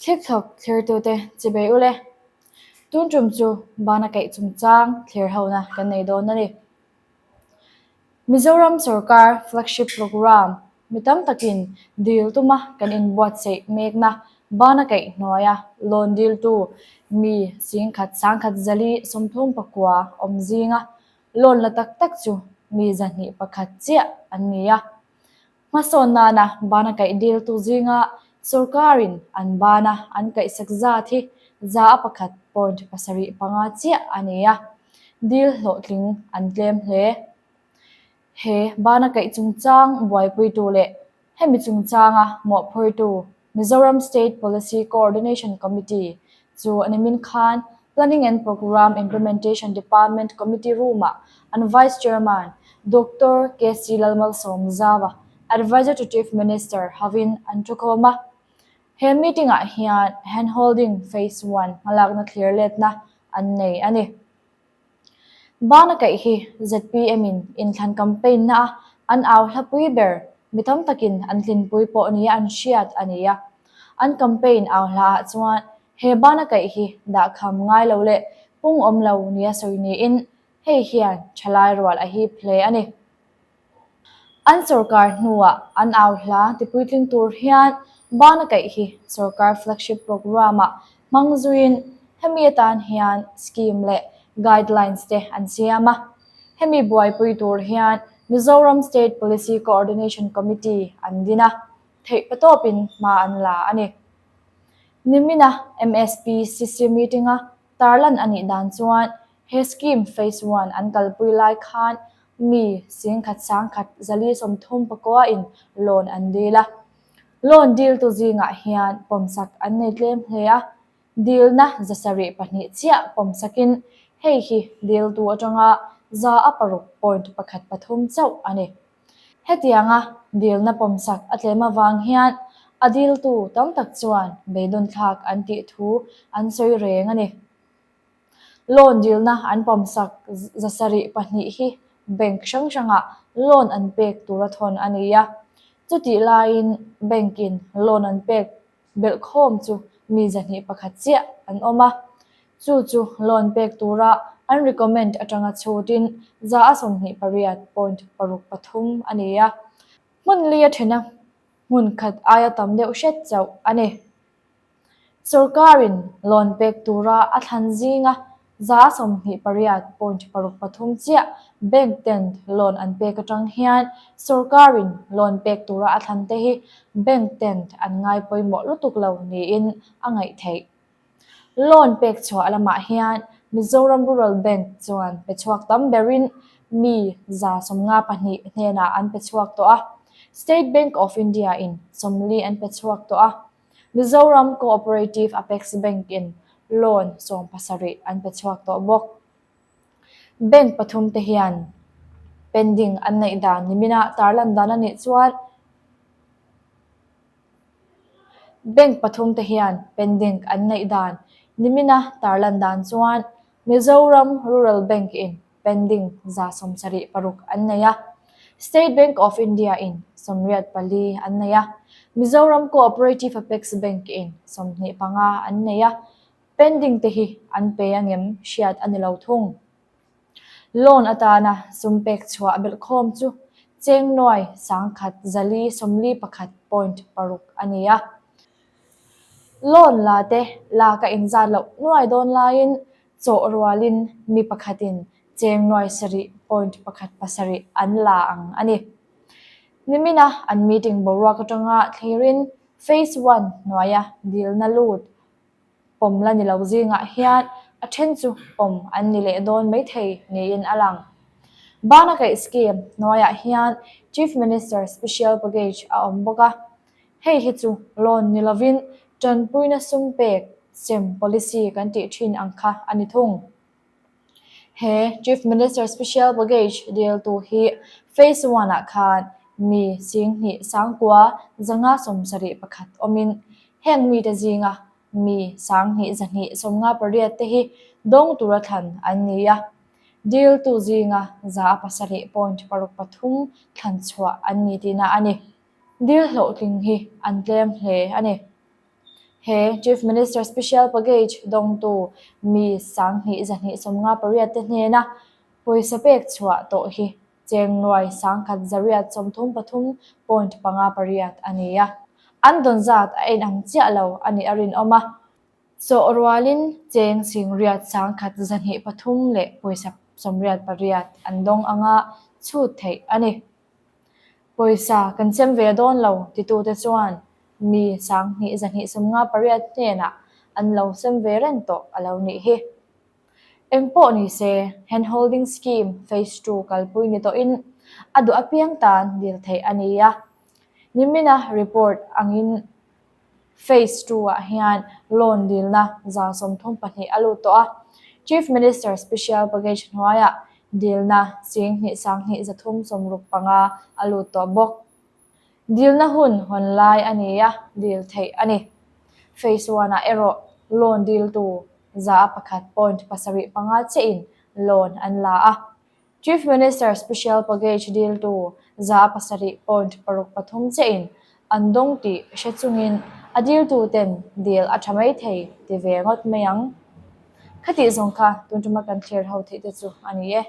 Thlikthlawk thlirtute chibei ule. Tun tum chu bana kaih chungchang thlir hona kan nei dawn a ni. Mizoram sorkar flagship programme mi tam takin dil tuma kan inbuatsaih mekna bana kaih hnuaia loan diltu mi singkhat sangkhat zali 39 awm zinga loan la tak tak chu mi 201 chiah an ni a. Hmasawn nana bana kaih diltu zinga sorkarin an bana an kaihsak zat hi 1.75 chiah a ni a, dil hlawhtling an tlem hle. He bana kaih chungchang buaipuitu leh hemi chungchanga mawhphurtu Mizoram State Policy Coordination Committee chu a nimin khan Planning and Programme Implementation Department Committee Room-ah an Vice Chairman Doctor KC Lalmalsawmzava, Adviser to Chief Minister hovin an thukhawm a. He meeting-ah hian Handholding Phase One hmalakna thlir letna an nei a ni. Bana kaih hi ZPM-in inthlan campaign-na a an au hlapui ber mi tam takin an tlinpui pawh nia an hriat a ni a. An campaign au hlaah chuan he bana kaih hi dahkham ngai lo leh pung awm lo nia sawi niin hei hian thalai rual a hip hle a ni. An sorkar hnuah an au hla tipuitling tur hian bana kaih hi sorkar flagship programme-ah hmang zuiin hemi atan hian scheme leh guidelines te an siam a. Hemi buaipui tur hian Mizoram State Policy Coordination Committee an din a, theihpatawpin hma an la a ni. Nimina MSPCC meeting-a Tarlan a nih dan chuan he scheme phase one an kalpui lai khan mi 10,000 sangkhat 430 pakua in loan an dil a. Loan diltu zingah hian pawmsak an nei tlem hle a, dilna 72 chiah pawmsakin hei hi diltu atanga 6.13 chauh a ni. Hetianga dilna pawmsak a tlem avang hian a diltu tam tak chuan beidawnthlak an tih thu an sawi reng a ni. Loan dilna an pawmsak 72 hi bank hrang hrangah loan an pek tura thawn a ni a, chutih laiin bank-in loan an pek belhkhawm chu mi 201 chiah an awm a, chu chu loan pek tura an recommend atanga chhutin 28.63 a ni a, hmun li a then a, hmun khat aia tam deuh hret chauh a ni. Sorkarin loan pek tura a thlan zinga 28.63 chiah bank ten loan an pek atang hian sorkarin loan pek tura a thlan te hi bank ten an ngai pawimawh lutuk lo niin a ngaih theih. Loan pek chhuah lamah hian Mizoram Rural Bank chuan pe chhuak tam berin mi 52 hnenah an pe chhuak tawh a, State Bank of India in 40 an pe chhuak tawh a. Mizoram Cooperative Apex Bank in loan 17 an pe chhuak tawh bawk. Bank pathum te hian pending an neih dan nimina tarlan dan a nih chuan Bank pathum te hian pending an neih dan nimina tarlan dan chuan Mizoram Rural Bank in pending 76 an nei a, State Bank of India in 84 an nei a, Mizoram Cooperative Apex Bank in 25 an nei a, pending te hi an pe angem hriat a ni lo thung. Loan atana sum pek chhuah belhkhawm chu cheng nuai 1,441.6 a ni a. Loan la te lak a inzat loh nuai dawn laiin chawh rualin mi pakhatin cheng nuai 7.17 an la ang a ni. Nimina an meeting boruak atanga thlirin Phase One hnuaia dilna lut pawm la ni lo zingah hian a then chu pawm an ni leh dawn maithei niin a lang. Bana kaih scheme hnuaiah hian Chief Minister Special Package a awm bawk a. Hei hi chu loan ni lovin tanpuina sum pek sem policy kan tih thin ang kha a ni thung. He Chief Minister Special Package diltu hi Phase One-ah khan mi 10,000 571 awmin heng mite zinga mi 2,258 te hi dawng tura thlan an ni a. Diltu zinga 7.63 thlan chhuah an ni tihna a ni. Dil hlawhtling hi an tlem hle a ni. He Chief Minister Special Package dawngtu mi 2258 te hnena pawisa pek chhuah tawh hi cheng nuai 1133.58 a ni a. An dawn zat a inang chiah lo a nih a rinawm a. Chawh rualin cheng singriat 1103 leh pawisa 88 an dawng anga chhut theih a ni. Pawisa kan sem ve dawn lo titute chuan mi 2258 hnenah an lo sem ve reng tawh a lo nih hi. Eng pawh ni se, Hand Holding Scheme Phase Two kalpui ni tawhin a duh apiang tan dil theih a ni a. Nimina report angin Phase Two-ah hian loan dilna 32 a lut tawh a, Chief Minister Special Package hnuaiah dilna ching hnih 2 365 a lut tawh bawk. Dilna hun hawn lai a ni a, dil theih a ni. Phase One-ah erawh loan diltu 1.75 chiahin loan an la a. Chief Minister Special Package diltu 7.63 chiahin an dawng tih hre chungin a diltuten dil a tha mai thei ti ve ngawt mai ang. Khatih zawng kha tun tuma kan thlir ho theih te chu a ni e.